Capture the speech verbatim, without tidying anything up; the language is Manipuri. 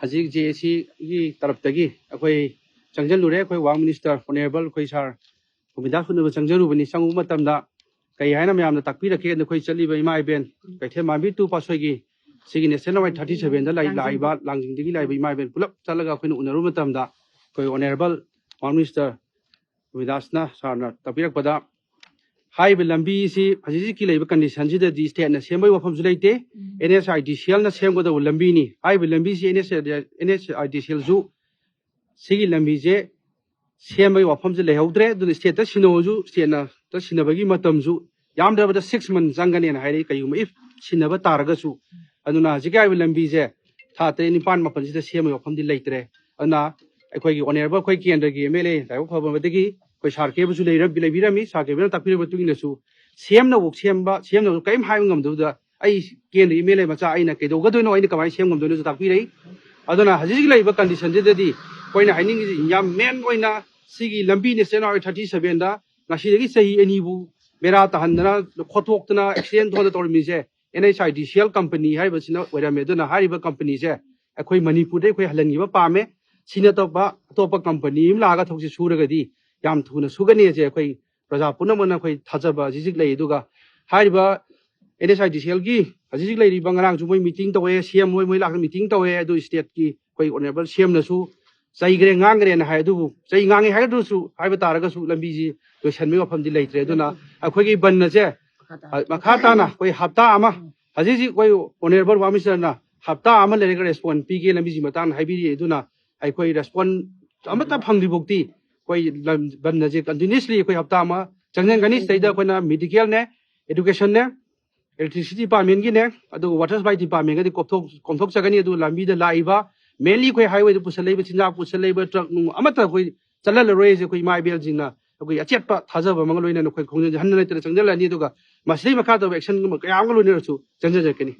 ꯍꯧꯖꯤꯛ ꯖꯦ ꯑꯦ ꯁꯤꯒꯤ ꯇꯔꯞꯇꯒꯤ ꯑꯩꯈꯣꯏ ꯆꯪꯁꯤꯜꯂꯨꯔꯦ꯫ ꯑꯩꯈꯣꯏ ꯋꯥꯔꯛ ꯃꯤꯅꯤꯁꯇꯔ ꯑꯣꯅꯔꯦꯕꯜ ꯑꯩꯈꯣꯏ ꯁꯥꯔ ꯒꯣꯕꯤꯟꯗꯥꯁ ꯎꯅꯕ ꯆꯪꯖꯔꯨꯕꯅꯤ꯫ ꯆꯪꯉꯨꯕ ꯃꯇꯝꯗ ꯀꯩ ꯍꯥꯏꯅ ꯃꯌꯥꯝꯅ ꯇꯥꯛꯄꯤꯔꯛꯀꯦ? ꯑꯩꯈꯣꯏ ꯆꯠꯂꯤꯕ ꯏꯃꯥ ꯏꯕꯦꯟ ꯀꯩꯊꯦꯜ ꯃꯥꯟꯕꯤ ꯇꯨ ꯄꯥꯠꯁꯣꯏꯒꯤ ꯁꯤꯒꯤ ꯅꯦꯁꯅꯦꯜ ꯍꯥꯏꯋꯦ ꯊꯥꯔꯇꯤ ꯁꯚꯦꯟꯗ ꯂꯥꯛꯏꯕ ꯂꯥꯡꯖꯤꯡꯗꯒꯤ ꯂꯥꯛꯏꯕ ꯏꯃꯥ ꯏꯕꯦꯟ ꯄꯨꯂꯞ ꯆꯠꯂꯒ ꯑꯩꯈꯣꯏꯅ ꯎꯅꯔꯨꯕ ꯃꯇꯝꯗ ꯑꯩꯈꯣꯏ ꯑꯣꯅꯔꯦꯕꯜ ꯋꯥꯔꯛ ꯃꯤꯅꯤꯁꯇꯔ ꯒꯣꯕꯤꯟꯗꯥꯁꯅ ꯁꯥꯔꯅ ꯇꯥꯛꯄꯤꯔꯛꯄꯗ ꯍꯥꯏꯔꯤꯕ ꯂꯝꯕꯤꯁꯤ ꯍꯧꯖꯤꯛ ꯍꯧꯖꯤꯛꯀꯤ ꯂꯩꯔꯤꯕ ꯀꯟꯗꯤꯁꯟꯁꯤꯗꯗꯤ ꯁ꯭ꯇꯦꯠꯅ ꯁꯦꯝꯕꯒꯤ ꯋꯥꯐꯝꯁꯨ ꯂꯩꯇꯦ꯫ ꯑꯦꯟ ꯑꯦꯁ ꯑꯥꯏ ꯗꯤ ꯁꯤ ꯑꯦꯜꯅ ꯁꯦꯝꯒꯗꯧꯕ ꯂꯝꯕꯤꯅꯤ꯫ ꯍꯥꯏꯔꯤꯕ ꯂꯝꯕꯤꯁꯤ ꯑꯦꯟ ꯑꯦꯁ ꯑꯥꯏ ꯗꯤ ꯁꯤ ꯑꯦꯜꯁꯨ ꯁꯤꯒꯤ ꯂꯝꯕꯤꯁꯦ ꯁꯦꯝꯕꯒꯤ ꯋꯥꯐꯝꯁꯦ ꯂꯩꯍꯧꯗ꯭ꯔꯦ꯫ ꯑꯗꯨꯅ ꯁ꯭ꯇꯦꯠꯇ ꯁꯤꯟꯅꯧꯁꯨ ꯁ꯭ꯇꯦꯠꯅ ꯁꯤꯟꯅꯕꯒꯤ ꯃꯇꯝꯁꯨ ꯌꯥꯝꯗ꯭ꯔꯕꯗ ꯁꯤꯛꯁ ꯃꯟ ꯆꯪꯒꯅꯦꯅ ꯍꯥꯏꯔꯛꯏ, ꯀꯩꯒꯨꯝꯕ ꯏꯐ ꯁꯤꯟꯅꯕ ꯇꯥꯔꯒꯁꯨ꯫ ꯑꯗꯨꯅ ꯍꯧꯖꯤꯛꯀꯤ ꯍꯥꯏꯔꯤꯕ ꯂꯝꯕꯤꯁꯦ ꯊꯥ ꯇꯔꯦꯠ ꯅꯤꯄꯥꯟ ꯃꯥꯄꯟꯁꯤꯗ ꯁꯦꯝꯕꯒꯤ ꯋꯥꯐꯝꯗꯤ ꯂꯩꯇ꯭ꯔꯦ꯫ ꯑꯗꯨꯅ ꯑꯩꯈꯣꯏꯒꯤ ꯑꯣꯅꯔꯦꯕꯜ ꯑꯩꯈꯣꯏ ꯀꯦꯟꯗ꯭ꯔꯒꯤ ꯑꯦꯝ ꯑꯦꯜ ꯑꯦ ꯂꯥꯏꯕꯛ ꯐꯕꯗꯒꯤ ꯑꯩꯈꯣꯏ ꯁꯥꯔ ꯀꯦꯕꯁꯨ ꯂꯩꯔꯝ-, ꯂꯩꯕꯤꯔꯝꯃꯤ꯫ ꯁꯥꯔ ꯀꯦꯕꯅ ꯇꯥꯛꯄꯤꯔꯕ ꯃꯇꯨꯡ ꯏꯟꯅꯁꯨ ꯁꯦꯝꯅꯕꯨ ꯁꯦꯝꯕ, ꯁꯦꯝꯅꯕ ꯀꯔꯤꯝ ꯍꯥꯏꯕ ꯉꯝꯗꯕꯗ ꯑꯩ ꯀꯦꯟꯗ꯭ꯔꯒꯤ ꯑꯦꯝ ꯑꯦꯜ ꯑꯦ ꯃꯆꯥ ꯑꯩꯅ ꯀꯩꯗꯧꯒꯗꯣꯏꯅꯣ, ꯑꯩꯅ ꯀꯃꯥꯏꯅ ꯁꯦꯝ ꯉꯝꯗꯣꯏꯅꯣꯁꯨ ꯇꯥꯛꯄꯤꯔꯛꯏ꯫ ꯑꯗꯨꯅ ꯍꯧꯖꯤꯛ ꯍꯧꯖꯤꯛ ꯂꯩꯔꯤꯕ ꯀꯟꯗꯤꯁꯟꯁꯤꯗꯗꯤ ꯑꯩꯈꯣꯏꯅ ꯍꯥꯏꯅꯤꯡꯉꯤꯁꯤ ꯌꯥꯝ ꯃꯦꯟ ꯑꯣꯏꯅ ꯁꯤꯒꯤ ꯂꯝꯕꯤ ꯅꯦꯁꯅꯦꯜ ꯍꯥꯏꯋꯦ ꯊꯥꯔꯇꯤ ꯁꯚꯦꯟꯗ ꯉꯁꯤꯗꯒꯤ ꯆꯍꯤ ꯑꯅꯤꯕꯨ ꯕꯦꯔꯥ ꯇꯥꯍꯟꯗꯅ, ꯈꯣꯠꯇꯣꯛꯇꯅ, ꯑꯦꯛꯁꯤꯗꯦꯟ ꯊꯣꯛꯍꯟꯗꯅ ꯇꯧꯔꯝꯃꯤꯁꯦ N H I D C L company ꯍꯥꯏꯔꯤꯕꯁꯤꯅ ꯑꯣꯏꯔꯝꯃꯦ꯫ ꯑꯗꯨꯅ ꯍꯥꯏꯔꯤꯕ ꯀꯝꯄꯅꯤꯁꯦ ꯑꯩꯈꯣꯏ ꯃꯅꯤꯄꯨꯔꯗ ꯑꯩꯈꯣꯏ ꯍꯜꯍꯟꯈꯤꯕ ꯄꯥꯝꯃꯦ꯫ ꯁꯤ ꯅꯠꯇꯕ ꯑꯇꯣꯞꯄ ꯀꯝꯄꯅꯤ ꯑꯃ ꯂꯥꯛꯑꯒ ꯊꯕꯛꯁꯦ ꯁꯨꯔꯒꯗꯤ ꯌꯥꯝ ꯊꯨꯅ ꯁꯨꯒꯅꯤꯁꯦ ꯑꯩꯈꯣꯏ ꯄ꯭ꯔꯖꯥ ꯄꯨꯝꯅꯃꯛꯅ ꯑꯩꯈꯣꯏ ꯊꯥꯖꯕ ꯍꯧꯖꯤꯛ ꯍꯧꯖꯤꯛ ꯂꯩ꯫ ꯑꯗꯨꯒ ꯍꯥꯏꯔꯤꯕ ꯑꯦꯟ ꯑꯦꯁ ꯑꯥꯏ ꯗꯤ ꯁꯤ ꯑꯦꯜꯒꯤ ꯍꯧꯖꯤꯛ ꯍꯧꯖꯤꯛ ꯂꯩꯔꯤꯕ, ꯉꯔꯥꯡꯁꯨ ꯃꯣꯏ ꯃꯤꯇꯤꯡ ꯇꯧꯋꯦ, ꯁꯤ ꯑꯦꯝ ꯍꯣꯏ ꯃꯣꯏ ꯂꯥꯛꯑꯒ ꯃꯤꯇꯤꯡ ꯇꯧꯋꯦ꯫ ꯑꯗꯨ ꯁ꯭ꯇꯦꯠꯀꯤ ꯑꯩꯈꯣꯏ ꯑꯣꯅꯔꯦꯕꯜ ꯁꯤ ꯑꯦꯝꯅꯁꯨ ꯆꯩꯈ꯭ꯔꯦ, ꯉꯥꯡꯈ꯭ꯔꯦꯅ ꯍꯥꯏ꯫ ꯑꯗꯨꯕꯨ ꯆꯩ ꯉꯥꯡꯉꯦ ꯍꯥꯏꯔꯁꯨ, ꯍꯥꯏꯕ ꯇꯥꯔꯒꯁꯨ ꯂꯝꯕꯤꯁꯤ ꯂꯣꯏꯁꯟꯕꯒꯤ ꯋꯥꯐꯝꯗꯤ ꯂꯩꯇ꯭ꯔꯦ꯫ ꯑꯗꯨꯅ ꯑꯩꯈꯣꯏꯒꯤ ꯕꯟ ꯑꯁꯦ, ꯑ, ꯃꯈꯥ ꯇꯥꯅ ꯑꯩꯈꯣꯏ ꯍꯞꯇꯥ ꯑꯃ, ꯍꯧꯖꯤꯛ ꯍꯧꯖꯤꯛ ꯑꯩꯈꯣꯏ ꯑꯣꯅꯔꯦꯕꯜ ꯋꯥꯔꯛ ꯃꯤꯅꯤꯁꯇꯔꯅ ꯍꯞꯇꯥ ꯑꯃ ꯂꯩꯔꯒ ꯔꯦꯁꯄꯣꯟ ꯄꯤꯒꯦ ꯂꯝꯕꯤꯁꯤ ꯃꯇꯥꯡꯗ ꯍꯥꯏꯕꯤꯔꯤ꯫ ꯑꯗꯨꯅ ꯑꯩꯈꯣꯏ ꯔꯦꯁꯄꯣꯟ ꯑꯃꯠꯇ ꯐꯪꯗ꯭ꯔꯤꯐꯥꯎꯗꯤ ꯑꯩꯈꯣꯏ ꯂꯝ-, ꯕꯟ ꯑꯁꯦ ꯀꯟꯇꯤꯅ꯭ꯌꯨꯁꯂꯤ ꯑꯩꯈꯣꯏ ꯍꯞꯇꯥ ꯑꯃ ꯆꯪꯁꯤꯟꯒꯅꯤ꯫ ꯁꯤꯗꯩꯗ ꯑꯩꯈꯣꯏꯅ ꯃꯦꯗꯤꯀꯦꯜꯅꯦ, ꯏꯗꯨꯀꯦꯁꯟꯅꯦ, ꯏꯂꯦꯛꯇ꯭ꯔꯤꯁꯤꯇꯤ ꯗꯤꯄꯥꯔꯠꯃꯦꯟꯒꯤꯅꯦ, ꯑꯗꯨꯒ ꯋꯥꯇꯔ ꯁꯄ꯭ꯂꯥꯏ ꯗꯤꯄꯥꯔꯠꯃꯦꯟꯒꯗꯤ ꯀꯣꯝꯊꯣꯛ-, ꯀꯣꯝꯊꯣꯛꯆꯒꯅꯤ꯫ ꯑꯗꯨꯒ ꯂꯝꯕꯤꯗ ꯂꯥꯛꯏꯕ ꯃꯦꯟꯂꯤ ꯑꯩꯈꯣꯏ ꯍꯥꯏꯋꯦꯗ ꯄꯨꯁꯜꯂꯛꯏꯕ ꯆꯤꯟꯖꯥꯛ ꯄꯨꯁꯜꯂꯛꯏꯕ ꯇ꯭ꯔꯛ ꯅꯨꯡ ꯑꯃꯠꯇ ꯑꯩꯈꯣꯏ ꯆꯠꯍꯜꯂꯔꯣꯏꯁꯦ꯫ ꯑꯩꯈꯣꯏ ꯏꯃꯥ ꯏꯕꯦꯜꯁꯤꯡꯅ ꯑꯩꯈꯣꯏ ꯑꯆꯦꯠꯄ ꯊꯥꯖꯕ ꯑꯃꯒ ꯂꯣꯏꯅꯅ ꯑꯩꯈꯣꯏ ꯈꯣꯡꯖꯪꯁꯦ ꯍꯟꯅ ꯂꯩꯇꯅ ꯆꯪꯁꯤꯜꯂꯛꯑꯅꯤ꯫ ꯑꯗꯨꯒ ꯃꯁꯤꯗꯩ ꯃꯈꯥ ꯇꯧꯕ ꯑꯦꯛꯁꯟꯒꯨꯝꯕ ꯀꯌꯥ ꯑꯃꯒ ꯂꯣꯏꯅꯅꯁꯨ ꯆꯪꯁꯤꯟꯖꯔꯛꯀꯅꯤ꯫